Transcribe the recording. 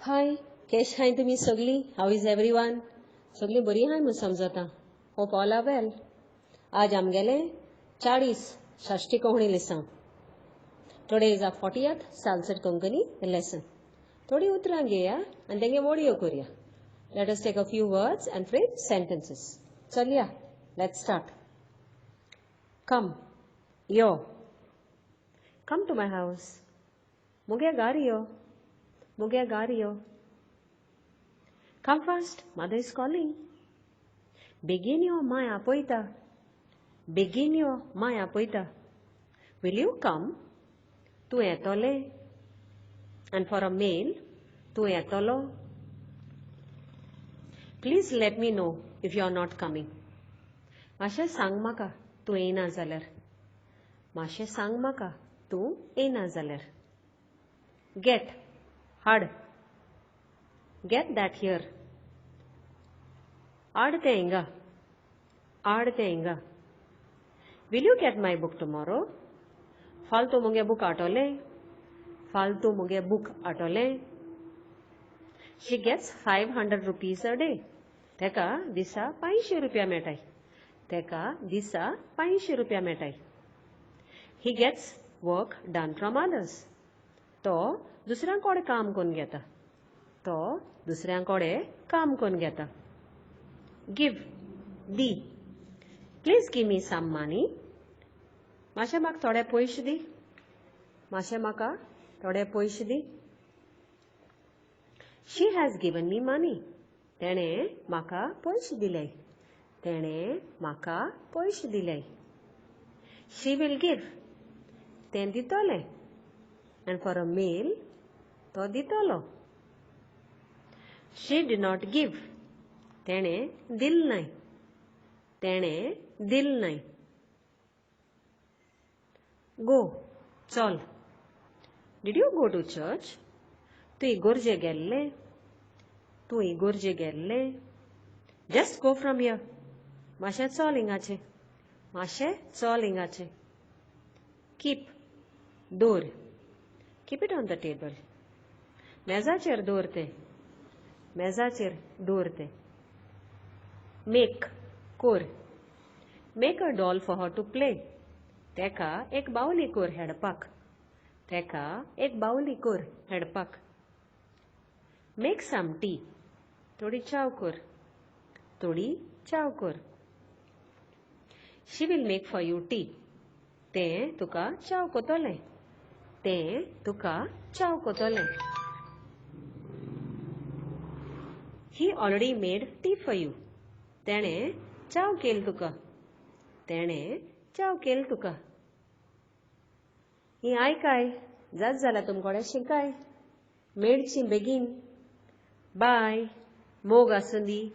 हाय, केश हाय तुमी सगळीं? How is everyone? सगळीं बरी हाय म्हूण समजता. Hope all are well. आज आमगेलें 40 Sashti Konkani लिसांव. Today is our 40th Salcete Konkani lesson. थोडीं उतरां घेया आनी तेंगे वोडयो करया. Let us take a few words and frame sentences. चलया, let's start. Come, yo. Come to my house. मुगे घर यो. मुगे घर यो. Come fast, mother is calling. बेगीन यो, मांय आपयता. बेगीन यो, मांय आपयता. Will you come? तूं येतोलें? And for a male, तूं येतलो? Please let me know if you are not coming. मातशें सांग म्हाका तूं येना जाल्यार. मातशें सांग म्हाका तूं येना जाल्यार. Get, हाड. Get that here. हाड तें हिंगा. हाड तें हिंगा. Will you get my book tomorrow? फाल तूं मुगे बूक हाडटलें? फाल तूं मुगे book हाडटलें? She gets 500 rupees a day. तेका दिसा 500 रुपया मेळटाय. तेका दिसा 500 रुपया मेळटाय. He gets work done from others. तो दुसऱ्यां कडेन काम करून घेता. तो दुसऱ्यां कडेन काम करून घेता. Give, the. Please give me some money. मातशें म्हाका थोडे पयशे दी. मातशें म्हाका थोडे पयशे दी. She has given me money. तेणें म्हाका पयशे दिले. तेणें म्हाका पयशे दिले. She will give. तें दितलें. And for a male, तो दितलो. She did not give. तेणें दिल नाय. तेणें दिल नाय. Go, चल. Did you go to church? तूं इगोर्जे गेल्लें? तूं इगोर्जे गेल्लें? Just go from here. मातशें चल हिंगाचें. मातशें चल हिंगाचें. Keep, दवर. Keep it on the table. मेजाचेर दवर तें. मेजाचेर दवर तें. Make, core. Make a doll for her to play. तेका एक बावली कोर हेडपाक. तेका एक बावली कोर हेडपाक. Make some tea. थोडी च्याव कोर. थोडी च्याव कोर. She will make for you tea. तें तुका च्याव कोतोलें. तें तुका च्याव कोतोलें. He already made tea for you. तेणें च्याव केल तुका. तेणें च्याव केल तुका. ही आयकाय, जात जाल्यार तुमकोडे शिकाय. मेळची बेगीन. बाय. मोग आसूं दी.